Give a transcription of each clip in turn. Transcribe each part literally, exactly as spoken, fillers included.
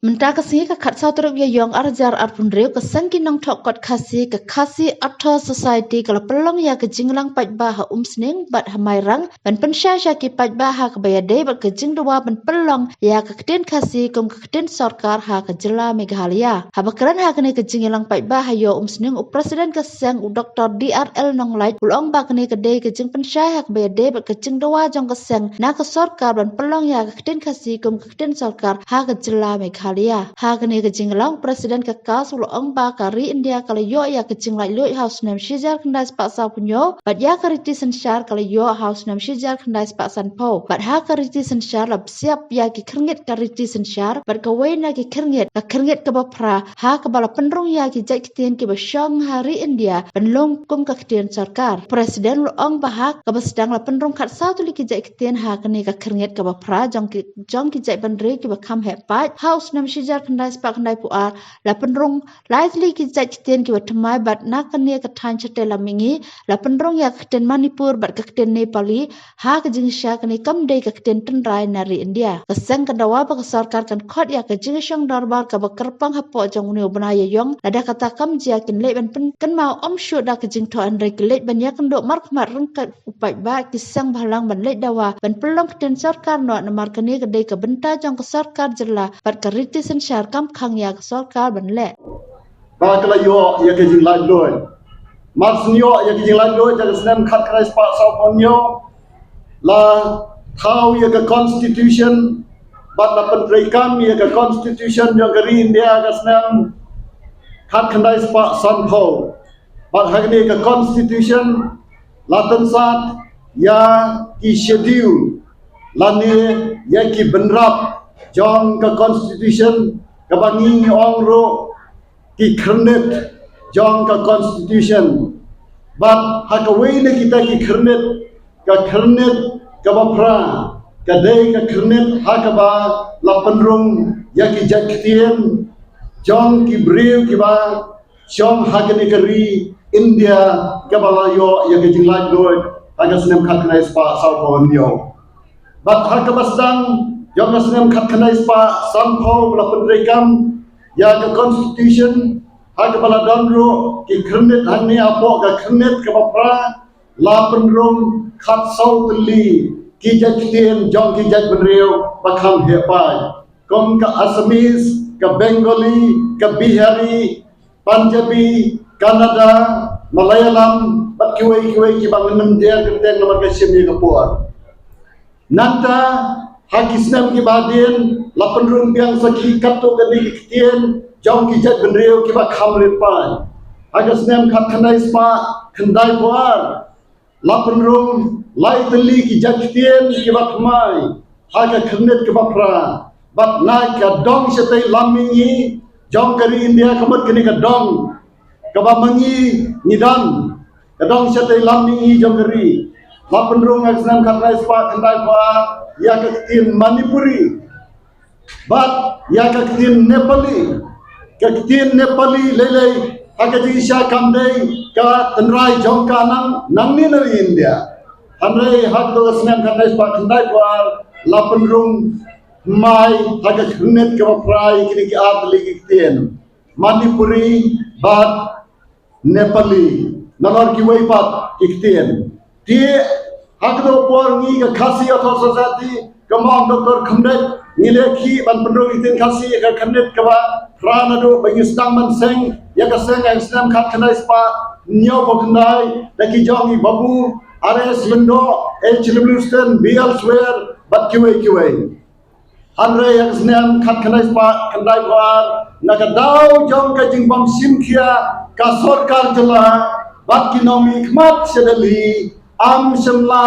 Mynta ka sngi ka khatsaw tarik Ïaïong arhajar arphew hynriew, ka seng ki nongthoh kot Khasi, ka Khasi Authors Society, ka la pynlong ïa ka jingïalang paidbah ha Umsning bad ha Mairang ban pynshai sha ki paidbah ha kaba ïadei bad ka jingdawa ban pynlong ïa ka ktien Khasi kum ka ktien sorkar ha ka jylla Meghalaya. Haba kren ha kane ka jingïalang paidbah ha Ïew Umsning, u President ka seng, u Doktor D R L Nonglait, u la ong ba kane ka dei ka jingpynshai ha kaba ïadei bad ka jingdawa jong ka seng na ka sorkar ban pynlong ïa ka ktien Khasi kum ka ktien sorkar ha ka jylla Meghalaya. Ha kane ka jingïalang, u President ka KAS u la ong ba ka ri India ka la ïoh ïa ka jinglaitluid ha u snem shihajar khyndai spah sawphew hynñiew, bad ïa ka riti synshar ka la ïoh ha u snem shihajar khyndai spah sanphew. Bad ha ka riti synshar la psiap ïa ki khyrngit ka riti synshar, bad kawei na ki khyrngit, ka khyrngit kaba phra, ha kaba la pynrung ïa ki jait ktien kiba shong ha ri India ban long kum ka ktien sorkar. President u la ong ba ha kaba sdang la pynrung khatsaw tylli ki jait ktien ha kane ka khyrngit kaba phra jong ki, jong ki jaitbynriew kiba kham heh paid ha u snem shihajar khyndai spah khyndaiphew ar, la pynrung lai tylli ki jait ktien kiba thymmai, bad na kane ka thaiñ shatei lam mihngi la pynrung ïa ka ktien Manipur bad ka ktien Nepali ha ka jingshisha kane kam dei ka ktien tynrai na ri India. Ka seng ka dawa ba ka sorkar kan khot ïa ka jingïashong dorbar kaba kyrpang hapoh jong une u bnai Ïaïong, lada kata kam jia kin leit ban pynkynmaw ym shuh da ka jingthoh, hynrei ki leit ban ïakynduh markhmat ryngkat u paidbah, ki seng bhalang ban leit dawa ban pynlong ktien sorkar noh, namar kane ka dei ka bynta jong ka sorkar jylla bad ka riti synshar kam khang ïa ka sorkar ban leh. Ba ka la ïoh ïa ka jinglaitluid. Mar shu ïoh ïa ka jinglaitluid ha ka snem khatkhyndai spah sawphew hynñiew, la thaw ïa ka constitution bad la pyntreikam ïa ka constitution jong ka ri India ha ka snem khatkhyndai spah sanphew. Bad ha kane ka constitution la tyngsat ïa ki schedule lane ïa ki bynrap jong ka constitution, kaba ngi ong ruh ki khyrnit jong ka constitution. Bad ha kawei na kita ki khyrnit, ka khyrnit kaba phra ka dei ka khyrnit ha kaba la pynrung ïa ki jait ktien jong ki briew kiba shong ha kane ka ri India, kaba la ïoh ïa ka jinglaitluid ha ka snem khatkhyndai spah sawphew hynñiew. Bad ha kaba sdang jong ka snem khatkhyndai spah sanphew la pyntreikam ïa ka constitution, ha kaba la don ruh ki khyrnit hangne hapoh ka khyrnit kaba phra, la pynrung khatsaw tylli ki jait ktien jong ki jaitbynriew ba kham heh paid, kum ka Assamese, ka Bengali, ka Bihari, Punjabi, Kannada, Malayalam bad kiwei kiwei kiba ngam dei ban kren namar ka shim ïa ka por. Nangta ha ki snem kiba hadien la pynrung biang sa ki katto katne ki ktien jong ki jaitbynriew kiba kham rit paid. Ha ka snem khatkhyndai spah khyndaiphew ar la pynrung lai tylli ki jait ktien kiba thymmai ha ka khyrnit kaba phra. Bad na ka dong shatei lam mihngi jong ka ri India, ka mut kane ka dong kaba ma ngi ngi don, ka dong shatei lam mihngi jong ka ri, la pynrung ha ka snem khatkhyndai spah khyndaiphew ar ïa ka ktien Manipuri bad ïa ka ktien Nepali. Ka ktien Nepali lei lei ha ka jingshisha kam dei ka tynrai jong ka nang, nangne na ri India. Hynrei ha ka snem khatkhyndai spah khyndaiphew ar la pynrung thymmai ha ka khyrnit kaba phra ïa kine ki artylli ki ktien, Manipuri bad Nepali, nalor kiwei pat ki ktien. Te ha kato ka por ngi ka Khasi Authors Society, kum u ong Doktor Khymdeit, ngi la ïakhih ban pynrung ïa ka ktien Khasi ha ka khyrnit kaba phra naduh ba ngi sdang ban seng ïa ka seng ha ka snem khatkhyndai spah hynñiewphew khyndai da ki jong i Babu R S Lyngdoh, H W Stone, B L Swer bad kiwei kiwei. Hynrei ha ka snem khatkhyndai spah khyndaiphew ar, na ka daw jong ka jingbym shim khia ka sorkar jylla bad ki nongmihkhmat sha Delhi, ym shym la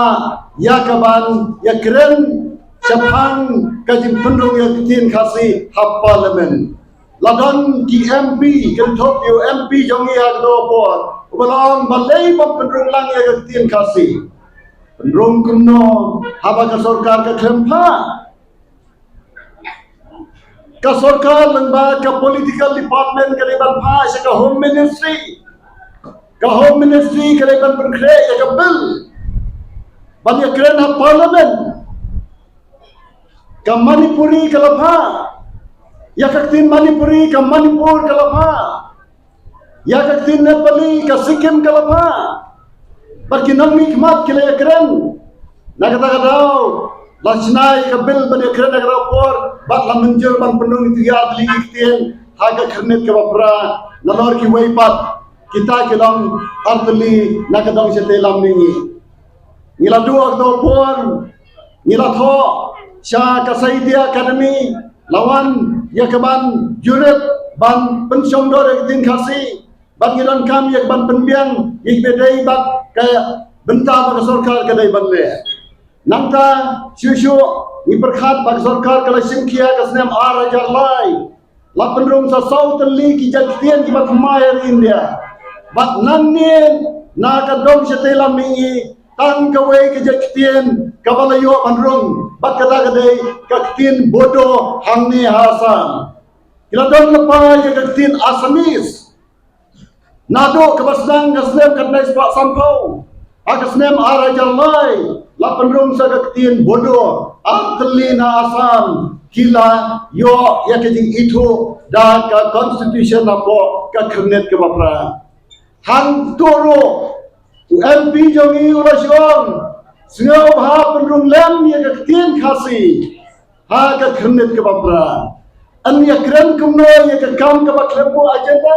ïa ka ban ïakren shaphang ka jingpynrung ïa ka ktien Khasi ha Parliament. La don ki M P, kynthup ïa u M P jong ngi ha kato ka por, uba la ong balei bym pynrung lang ïa ka ktien Khasi. Pynrung kumno haba ka sorkar ka khlem phah? Ka sorkar lyngba ka political department ka dei ban phah sha ka Home Ministry. Ka Home Ministry ka dei ban pynkhreh ïa ka bill ban ïakren ha Parliament. Ka Manipuri ka la phah, Ïa ka ktien Manipuri ka Manipur ka la phah. Ïa ka ktien Nepali ka Sikkim ka la phah. Bad ki nongmihkhmat ki la ïakren. Na kata ka daw la shna ïa ka bill ban ïakren ha kata ka por bad la mynjur ban pynrung ïa ki ar tylli ki ktien ha ka khyrnit kaba phra. Nalor kiwei pat kita ki long ar tylli na ka dong shatei lam mihngi. Ngi la duh ha kato ka por, ngi la thoh sha ka Sahitya Academy, la wan ïa ka ban jurip ban pynshongdor ïa ka ktien Khasi, bad ngi donkam ïa ka ban pynbiang ïa kiba dei bad ka bynta ba ka sorkar ka dei ban leh. Nangta shuh shuh ngi pyrkhat ba ka sorkar ka la shim khia ha ka snem ar hajar lai. La pynrung sa saw tylli ki jait ktien kiba thymmai ha ri India. Bad nangne na ka dong shatei lam mihngi tang kawei ka jait ktien kaba la ïoh ban rung, bad kata ka dei ka ktien Bodo hangne ha Assam. Ki la don lypa ïa ka ktien Assamese. Naduh kaba sdang ka snem khatkhyndai spah sanphew ha ka snem ar hajar lai la pynrung sa ka ktien Bodo. Ar tylli na Assam ki la ïoh ïa ka jingithuh da ka constitution hapoh ka khyrnit kaba phra. Hangto ruh u M P jong ngi u la shu ong, sngewbha pynrung lem ïa ka ktien Khasi ha ka khyrnit kaba phra. Yn ïakren kumno ïa ka kam kaba khlem don agenda?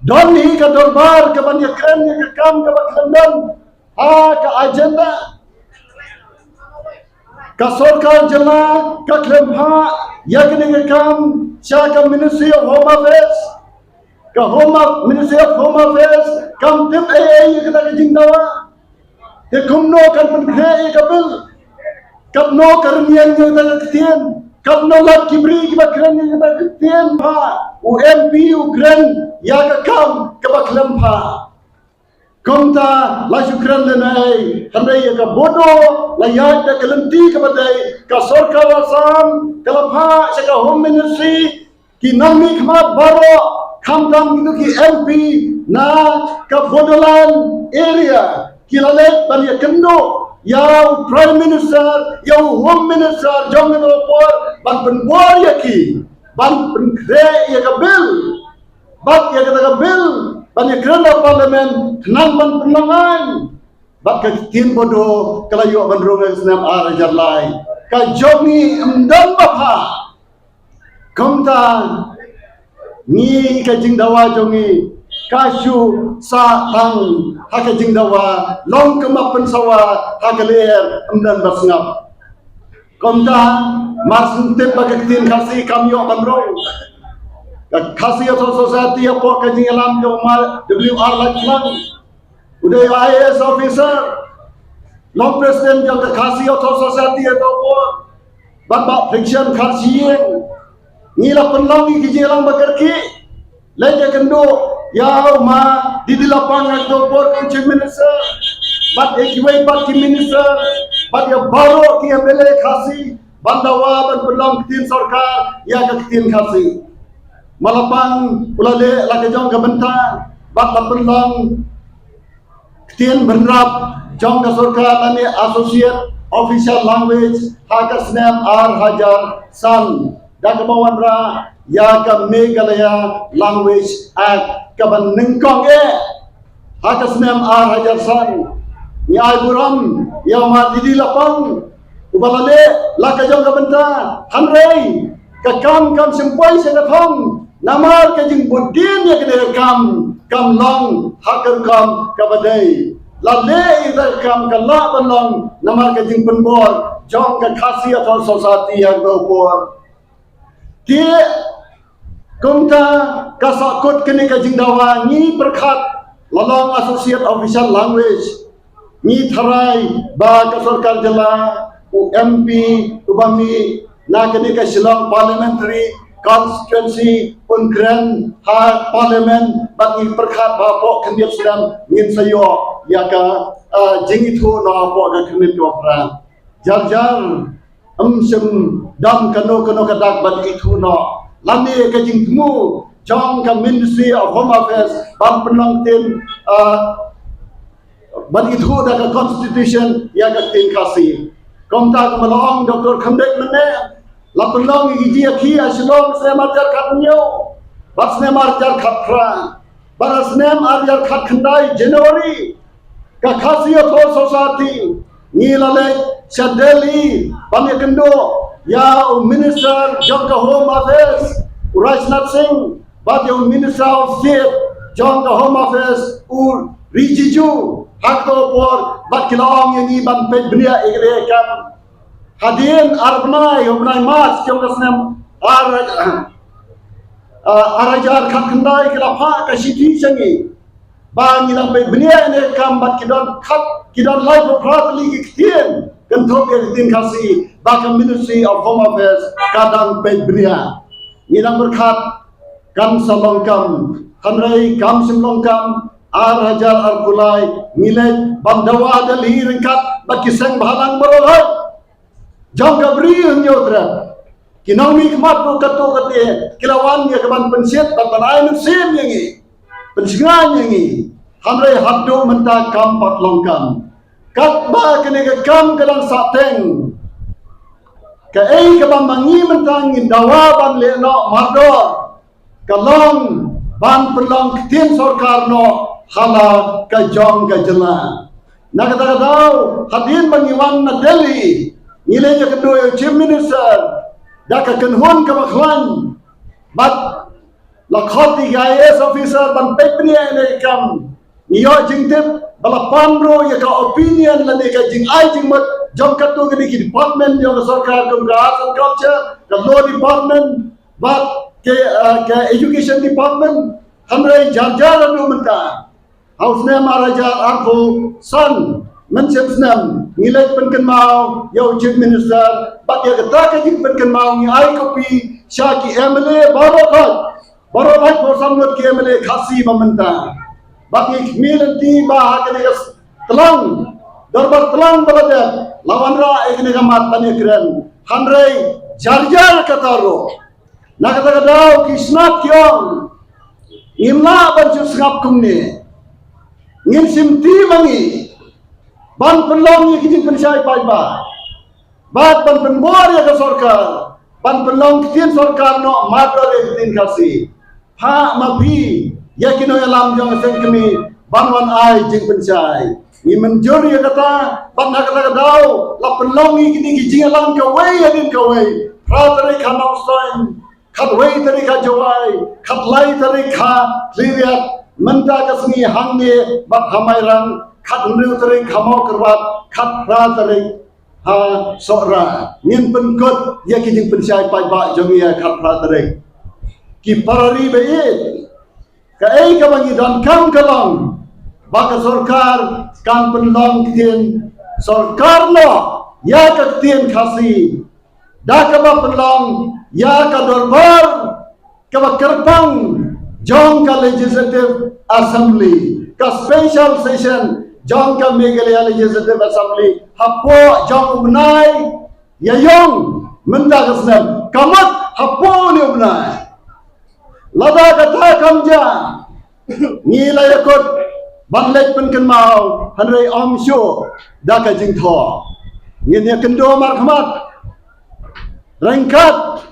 Don hi ka dorbar kaban ïakren ïa ka kam kaba khlem don ha ka agenda. Ka sorkar jylla ka khlem phah ïa kane ka kam sha ka Ministry of Home Affairs. Ka Home Aff-, Ministry of Home Affairs kam tip ei ei ïa kata ka jingdawa. Te kumno kan pynkhreh ïa ka bill? Katno ka rynïeng ïa kata ka ktien? Katno lad ki briew kiba kren ïa kata ka ktien? Phah, u M P u kren ïa ka kam kaba khlem phah. Kumta la shu kren lehnohei, hynrei ïa ka Bodo la ïaid da ka lynti kaba dei, ka sorkar Assam ka la phah sha ka Home Ministry, ki nongmihkhmat baroh, khamtam kito ki M P na ka Bodoland area, ki la leit ban ïakynduh ïa u Prime Minister, ïa u Home Minister jong kata ka por, ban pynbor ïa ki ban pynkhreh ïa ka bill. Bad ïa kata ka bill ban ïakren ha Parliament khnang ban pynlong aiñ. Bad ka ktien Bodo ka la ïoh ban rung ha ka snem ar hajar lai. Ka jong ngi ym don ba phah. Kumta ngi ka jingdawa jong ngi ka shu sah tang ha ka jingdawa, long kum ba pynsawa ha ka lyer, ym don ba sngap. Kumta mar shu tip ba ka ktien Khasi kam ïoh ban rung. Ka Khasi Authors' Society hapoh ka jingïalam jong u ma W R Laitklang, u dei I A S officer, long president jong ka Khasi Authors' Society ha kato ka por, bad Bah Friction Kharshieñ. Ngi la pynlong ïa ki jingïalang ba kyrkieh. Leit ïakynduh ïa u ma Didi Lapang ha kato ka por kum u Chief Minister, bad ïa kiwei pat ki minister, bad ïa baroh ki M L A Khasi, ban dawa ban pynlong ktien sorkar ïa ka ktien Khasi. Ma Lapang u la leh la ka jong ka bynta bad la pynlong ktien bynrap jong ka sorkar lane Associate Official Language ha ka snem ar hajar san, da kaba wanrah ïa ka Meghalaya Language Act kaba nyngkong eh ha ka snem ar hajar san. Ngi ai burom ïa u ma Didi Lapang uba la leh la ka jong ka bynta, hynrei ka kam kam shym poi sha ka thong namar ka jingbud dien ïa kane ka kam kam long ha ka rukom kaba dei. La leh ïa ka kam ka lah ban long namar ka jingpynbor jong ka Khasi Authors' Society ha kato ka por. Te kumta ka sahkut kane ka jingdawa, ngi pyrkhat la long Associate Official Language, ngi tharai ba ka sorkar jylla, u M P uba mih na kane ka Shillong Parliamentary Constituency un kren ha Parliament, bad ngi pyrkhat ba hapoh khyndiat snem ngin sa ïoh ïa ka, ah, jingithuh noh hapoh ka khyrnit kaba phra. Jar jar ym shym don kano kano ka dak ban ithuh noh, lane ka jingthmu jong ka Ministry of Home Affairs ban pynlong ktien, ah, ban ithuh da ka Constitution ïa ka ktien Khasi. Kumta kumba la ong Doctor Khymdeit mynne, La pynlong ïa ki jingïakhih ha Shillong snem ar hajar khathynñiew bad snem ar hajar khatphra. Bad ha snem ar hajar khatkhyndai January, ka Khasi Authors' Society ngi la leit sha Delhi ban ïakynduh ïa u Minister jong ka Home Affairs, u Rajnath Singh, bad ïa u Minister of State jong ka Home Affairs, u Rijiju, ha kato ka por, bad ki la ong ïa ngi ban peit bniah ïa kane ka kam. Hadien ar bnai, u bnai March jong ka snem ar, ah, ar hajar khatkhyndai, ki la phah ka shithi sha ngi ba ngi dang peit bniah ïa kane ka kam bad ki don khat, ki don laiphew phra tylli ki ktien kynthup ïa ka ktien Khasi ba ka Ministry of Home Affairs ka dang peit bniah. Ngi dang pyrkhat kam sa long kam, hynrei kam shym long kam. Ar hajar arphew lai ngi leit ban dawa ha Delhi ryngkat bad ki seng bhalang baroh jong ka Bri u Hynñiewtrep. Ki nongmihkhmat ruh katto katne ki la wan ïa ka ban pynshit bad ban ai mynsiem ïa ngi, pynshngaiñ ïa ngi. Hynrei haduh mynta kam pat long kam. Katba kane ka kam ka dang sahteng, kaei kaba ma ngi mynta ngin dawa ban leh noh mardor ka long ban pynlong ktien sorkar noh ha la ka jong ka jylla. Na kata ka daw, hadien ba ngi wan na Delhi, ngi leit ïakynduh ïa u Chief Minister da ka kynhun kaba khlaiñ bad la khot ïa ki I A S officer ban peit bniah ïa kane ka kam. Ngi ïoh jingtip ba la pan ruh ïa ka opinion lane ka jingai jingmut jong katto katne ki department jong ka sorkar, kum ka Arts and Culture, ka Law Department bad ka, eh, ka Education Department. Hynrei jar jar haduh mynta, ha u snem ar hajar arphew san, mynshem snem, ngi leit pynkynmaw ïa u Chief Minister bad ïa kata ka jingpynkynmaw ngi ai copy sha ki M L A baroh, baroh laiphew san ngut ki M L A Khasi ba mynta. Bad ngi khmih lynti ba ha kane ka tlang, dorbar tlang ba la dep, la wanrah ïa kane ka mat ban ïakren. Hynrei jar jar kata ruh, na kata ka daw ki snap ki ong, ngim lah ban shu sngap kumne. Ngin shim ti ma ngi ban pynlong ïa ki jingpynshai paidbah bad ban pynbor ïa ka sorkar ban pynlong ktien sorkar noh mardor ïa ka ktien Khasi. Phah ma phi ïa ki nongïalam jong ka seng kmie ban wan ai jingpynshai. Ngi mynjur ïa kata, bad na kata ka daw la pynlong ïa kine ki jingïalang kawei hadien kawei. Phra tarik ha Nongstoiñ, khatwei tarik ha Jowai, khatlai tarik ha Khliehriat, mynta ka sngi hangne bad ha Mairang, khathynriew tarik ha Mawkyrwat, khatphra tarik ha Sohra. Ngin pynkut ïa ki jingpynshai paidbah jong ngi ha khatphra tarik. Ki para ri ba ïeit, kaei kaba ngi donkam ka long ba ka sorkar kan pynlong ktien sorkar noh ïa ka ktien Khasi da kaba pynlong ïa ka dorbar kaba kyrpang jong ka Legislative Assembly, ka special session jong ka Meghalaya Legislative Assembly, hapoh jong u bnai Ïaïong mynta ka snem, ka mut hapoh une u bnai. Lada kata kam jia, ngi la ïakut ban leit pynkynmaw, hynrei ym shuh da ka jingthoh. Ngin ïakynduh markhmat ryngkat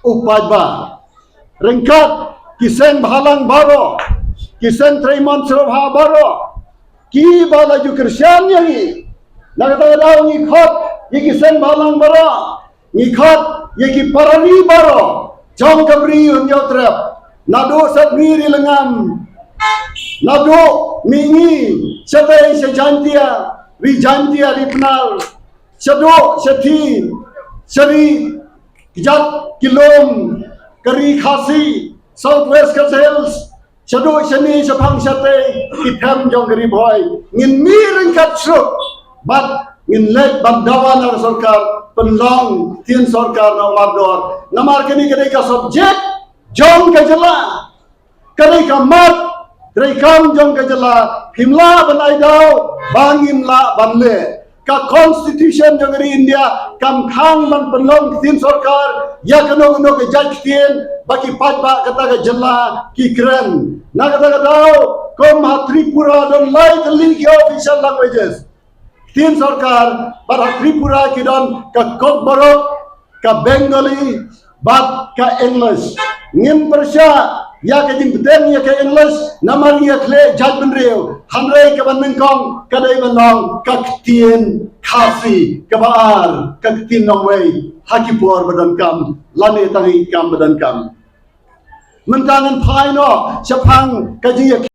u paidbah, ryngkat ki seng bhalang baroh, ki seng trei mon sngewbha baroh, kiba la ju kyrshan ïa ngi. Na kata ka daw ngi khot ïa ki seng bhalang baroh, ngi khot ïa ki para ri baroh jong ka Bri u Hynñiewtrep, naduh Sepngi, Ri Lyngngam, naduh Mihngi, shatei sha Jaintia, Ri Jaintia, Ri Pnar, shaduh shathie sha ri kjat ki lum ka Ri Khasi, South West Khasi Hills, shaduh shane shaphang shatei ki them jong ka Ri Bhoi. Ngin mih ryngkat suk bad ngin leit ban dawa na ka sorkar pynlong ktien sorkar noh mardor. Namar kane ka dei ka subject jong ka jylla, ka dei ka mat treikam jong ka jylla. Phim lah ban ai daw ba ngim lah ban leh. Ka Constitution jong ka ri India kam khang ban pynlong ktien sorkar ïa kano kano ka jait ktien ba ki paidbah kata ka jylla ki kren. Na kata ka daw, kum ha Tripura don lai tylli ki official languages, ktien sorkar, bad ha Tripura ki don ka Kokborok, ka Bengali bad ka English. Ngim pyrshah ïa ka jingbteng ïa ka English namar ngi ïa khleh jaitbynriew, hynrei kaba nyngkong ka dei ban long ka ktien Khasi, kaba ar ka ktien nongwei ha ki por ba donkam lane tang ha ki kam ba donkam. Mynta ngan phai noh shaphang ka jingïa